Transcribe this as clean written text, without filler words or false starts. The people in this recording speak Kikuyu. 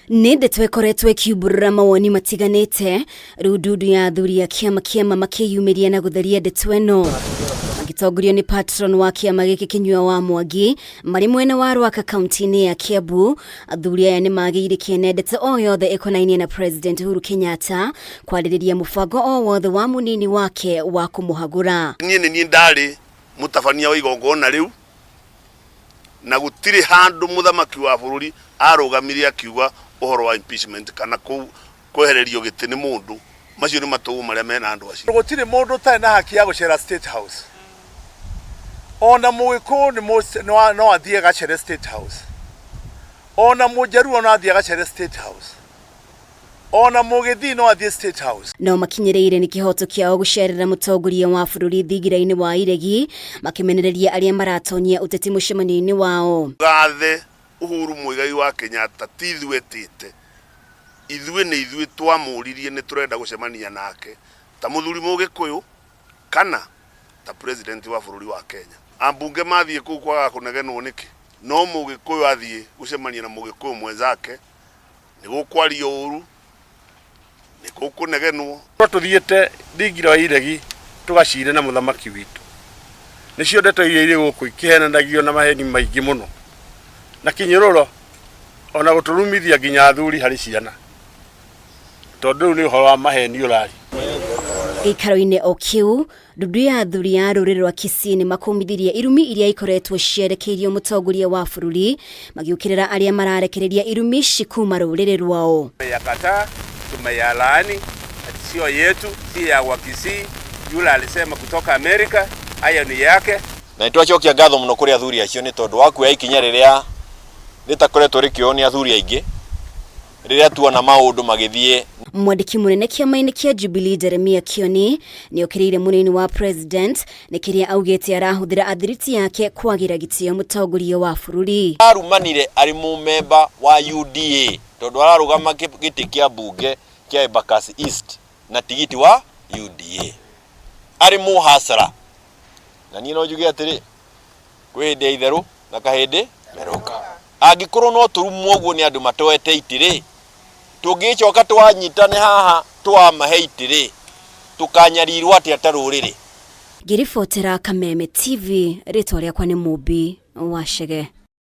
Nĩ ndeto ĩkoretwo ĩkiumbũrũra mawoni matiganĩte, rĩu ndundu ya athuri a kĩama kĩama makĩyumĩria na gũtheria ndeto ĩno. Magĩtongorio nĩ patron wa kĩama gĩkĩ Kĩnyua wa Mwangi, marĩ mwena wa Rwaka kaunti-inĩ ya Kiambu, athuri aya nĩ magĩire kĩene ndeto o yothe ĩkonainie na President Uhuru Kenyatta kwarĩrĩria mũbango o wothe wa mũnini wake wa kũmũhagũra. Niĩ nĩ niĩ ndarĩ mũtabania wa igongona rĩu na gũtirĩ handũ mũthamaki wa bũrũri arũgamire akiuga ũhoro wa impeachment kana kwehererio gĩtĩ nĩ mũndũ. Macio nĩ matũgũ marĩa mena andũ acio. Gũtirĩ mũndũ ũtarĩ na haki ya gũcera State House. Ona Mũgĩkũyũ no athiĩ agacere State House. Ona Mũnjaruo no athiĩ agacere State House. Ona Mũgĩthii no athiĩ State House. No makinyĩrĩire nĩ kĩhoto kĩao gũcerera mũtongoria wa bũrũri thingira-inĩ wa iregi, makĩmenereria arĩa maratonyia ũteti mũcemanio-inĩ wao. Gathe Uhuru Muigai wa Kenyatta ti ithuĩ etĩte, ithuĩ nĩ ithuĩ twamũririe nĩ tũrenda gũcemania nake ta mũthuri Mũgĩkũyũ kana ta president wa bũrũri wa Kenya. Ambunge mathiĩ kũu kwagaga kũnegenwo nĩkĩ? No Mũgĩkũyũ athiĩ gũcemania na Mũgĩkũyũ mwenzake nĩ gũkwario ũru, nĩ gũkũnegenwo. No tũthiĩte thingira wa iregi tũgacire na mũthamaki witũ. Nĩcio ndeto iria irĩ gũkũ ikĩhenanagio na maheni maingĩ mũno na kĩnyũrũro ona gũtũrumithia nginya athuri harĩ ciana tondũ rĩu nĩ ũhoro wa maheni ũrari. Gĩikaro-inĩ o kĩu, Ndundu ya athuri a rũrĩrĩ rwa Kisii nĩ makũmithirie irumi iria ikoretwo cierekeirio mũtongoria wa bũrũri magĩũkĩrĩra arĩa mararekereria irumi ici kuma rũrĩrĩ rwao. Tumeyakataa, tumeyalaani, ati sio yetu, si ya Wakisii. Yule alisema kutoka Amerika, hayo ni yake. Na nĩ twacokia ngatho mũno kũrĩ athuri acio nĩ tondũ wa kuoya ikinya rĩrĩa rĩtakoretwo rĩkĩoywo nĩ athuri aingĩ rĩrĩa tuona maũndũ magĩthiĩ. Mwandĩki mũnene kĩama-inĩ kĩa Jubilee Jeremiah Kioni nĩ okĩrĩire mũnini wa president nĩ kĩrĩa augĩte arahũthĩra athiriti yake kwagĩra gĩtĩo mũtongoria wa bũrũri. Arumanire arĩ mũmemba wa UDA tondũ ararũgama gĩtĩ kĩa mbunge kĩa Embakasi East na tigiti wa UDA arĩ mũhacara. Na niĩ no njuge atĩrĩ, kwĩ hĩndĩ ya itherũ na kahĩndĩ merũka. Angĩkorwo no tũrumwo ũguo nĩ andũ matoete itĩ-rĩ, tũngĩgĩcoka twanyitane haha twamahe itĩ-rĩ, tũkanyarirwo atĩa ta rũrĩrĩ? Ngĩribotera Kameme TV, rĩtwa rĩakwa nĩ Mũmbi wa Chege.